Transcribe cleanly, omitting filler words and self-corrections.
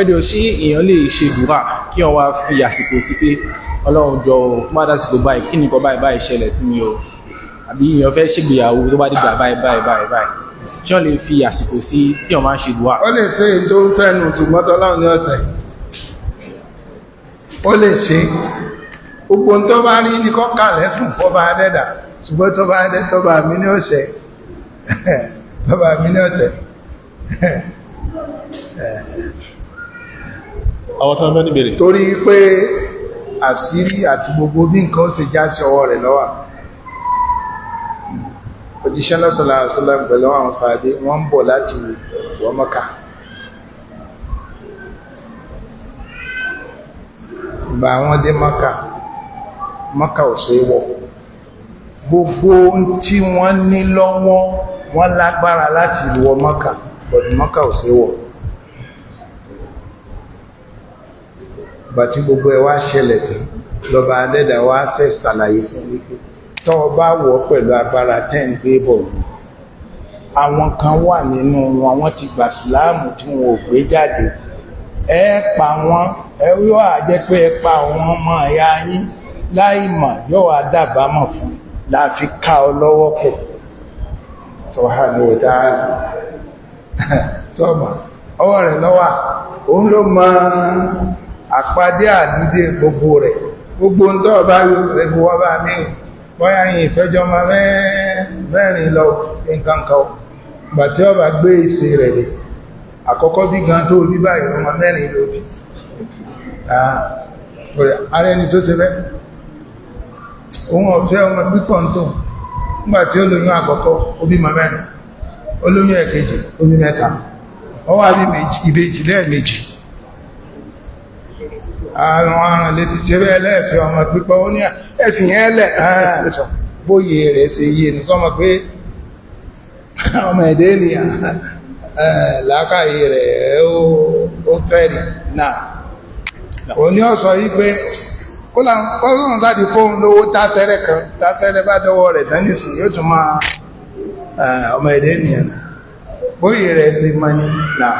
Ẹjọ́, ṣé èèyàn lè ṣe dùrà kí wọ́n wá fi àsìkò sí pé Ọlọ́run jọ má dásìkò báyìí, kí nìkan báyìí báyìí ṣẹlẹ̀ sí mi o, àbí èèyàn fẹ́ ṣègbéyàwó tó bá dìgbà báyìí báyìí báyìí báyìí, ṣé wọ́n lè fi àsìkò sí kí wọ́n máa ń ṣe dùrà? Ó lè ṣe èyí tó ń fẹ́nu, ṣùgbọ́n tọ́lọ́run ní ọ̀sẹ̀ ó lè ṣe gbogbo tó bá rí ní kọ́kà lẹ́sùn fọ́ba adẹ́dà, ṣùgbọ́n tó bá adẹ́ tọ́ba mi ní ọ̀sẹ̀, tọ́ba mi ní ọ̀sẹ̀. Àwọn tó ń bẹ́ níbèrè. Torí pé àṣírí àti gbogbo bí nǹkan ó ṣe já sí ọwọ́ rẹ̀ lọ́wà. Òjíṣẹ́ lọ́sọ̀lá àṣọlá pẹ̀lú àwọn sàádé wọ́n ń bọ̀ láti wọ Mọ́kà. Ìgbà wọn dé Mọ́kà, Mọ́kà ò ṣe wọ̀. Gbogbo tí wọ́n ní lọ́wọ́ wọ́n lágbára láti wọ Mọ́kà, but Mọ́kà ò ṣe wọ̀. Ìgbà tí gbogbo ẹ wá ṣẹlẹ̀ tán, lọ́ba adẹ́dà wá ṣe ṣàlàyé fún wípé tọ́ ọ bá wọ̀ pẹ̀lú agbára tẹ́ ń gbé bọ̀, àwọn kan wà nínú wọn, wọ́n ti gbà síláàmù tí wọn ò gbé jáde, ẹ pa wọn, ẹ yóò á jẹ́ pé ẹ pa àwọn ọmọ ẹ̀yà yín láì mọ̀, yóò wá dábàámọ̀ fún láfi ká ọ lọ́wọ́ kò. Subhanahu wa ta'ala. Tọ́mà ọwọ́ rẹ̀ lọ́wà, òun ló mọ àpàdé àdúdé gbogbo rẹ̀, gbogbo ń tọ́ bá rẹ̀ wọ́n bá mí bọ́yá yìí ìfẹ́jọ́ ma mẹ́rin lọ nǹkan kan gbà tí ó bá gbé ìṣe rẹ̀ dé àkọ́kọ́ bí gan tó bí báyìí ọmọ mẹ́rin ló bí. Ara ẹni tó ṣe bẹ́ òun ọ̀fẹ́ ọmọ pípọ̀ ń tó nígbà tí ó lóyún àkọ́kọ́ ó bímọ mẹ́rin, ó lóyún ẹ̀kejì ó bí mẹ́ta, ó wá bí ìbejì lẹ́ẹ̀mejì. Àwọn aràn lè ti ṣe bẹ́ẹ̀ lẹ́ẹ̀fẹ́ ọmọ pípọ̀, ó ní ẹ̀fìyàn ẹlẹ̀ bóyè rẹ̀ ṣe yé ní sọmọ pé ọmọ ẹ̀dẹ́ ènìyàn làákàyè rẹ̀ ó fẹ́rì náà. Òun ní ọ̀sọ̀ yí pé kọ́lọ́run láti fóun lówó tásẹ́rẹ́ kan, tásẹ́rẹ́ bá dọ́wọ́ rẹ̀ tánìsì yóò tún máa ọmọ ẹ̀dẹ́ ènìyàn bóyè rẹ̀ ṣe mọ́ ní náà.